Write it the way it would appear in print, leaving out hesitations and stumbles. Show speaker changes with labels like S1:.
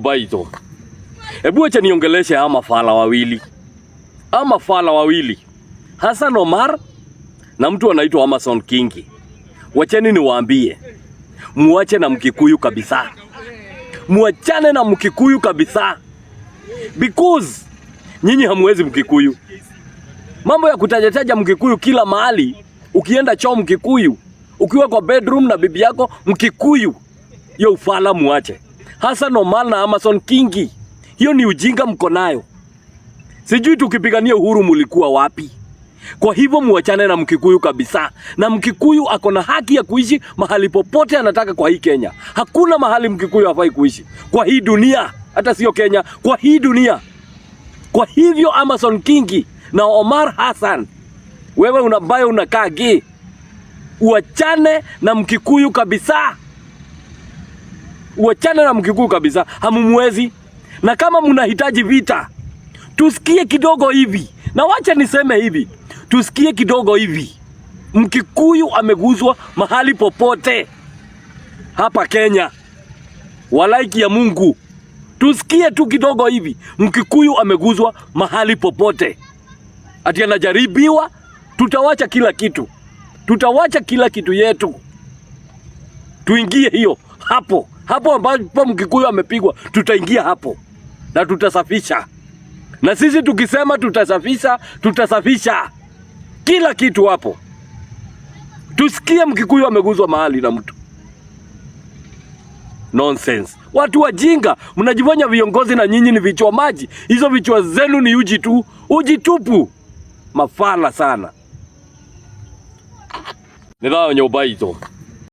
S1: Obaito. Hebu acha niongeleshe hawa mafala wawili, hawa mafala wawili, Hassan Omar na mtu anaitwa Amason Kingi. Wacheni niwaambie, muache na Mkikuyu kabisa, muachane na Mkikuyu kabisa, because nyinyi hamuwezi Mkikuyu. Mambo ya kutajataja Mkikuyu kila mahali, ukienda choo Mkikuyu, ukiwa kwa bedroom na bibi yako Mkikuyu, hiyo ufala muache. Hassan Omar na Amason Kingi, hiyo ni ujinga mko nayo. Sijui tukipigania uhuru mulikuwa wapi? Kwa hivyo muachane na Mkikuyu kabisa, na Mkikuyu ako na haki ya kuishi mahali popote anataka kwa hii Kenya. Hakuna mahali Mkikuyu hafai kuishi kwa hii dunia, hata sio Kenya, kwa hii dunia. Kwa hivyo Amason Kingi na Omar Hassan, wewe ambaye unakaa gi, uachane na Mkikuyu kabisa, uachane na Mkikuyu kabisa, hamumwezi. Na kama mnahitaji vita, tusikie kidogo hivi, na wacha niseme hivi, tusikie kidogo hivi, Mkikuyu ameguzwa mahali popote hapa Kenya, walaiki ya Mungu, tusikie tu kidogo hivi, Mkikuyu ameguzwa mahali popote, ati anajaribiwa, tutawacha kila kitu, tutawacha kila kitu yetu, tuingie hiyo hapo hapo ambapo Mkikuyu amepigwa, tutaingia hapo na tutasafisha. Na sisi tukisema tutasafisha, tutasafisha kila kitu hapo. Tusikie Mkikuyu ameguzwa mahali na mtu. Nonsense. Watu wajinga, mnajifanya viongozi na nyinyi ni vichwa maji. Hizo vichwa zenu ni uji tu, uji tupu. Mafala sana. Nĩ thayũ nyũmba itũ.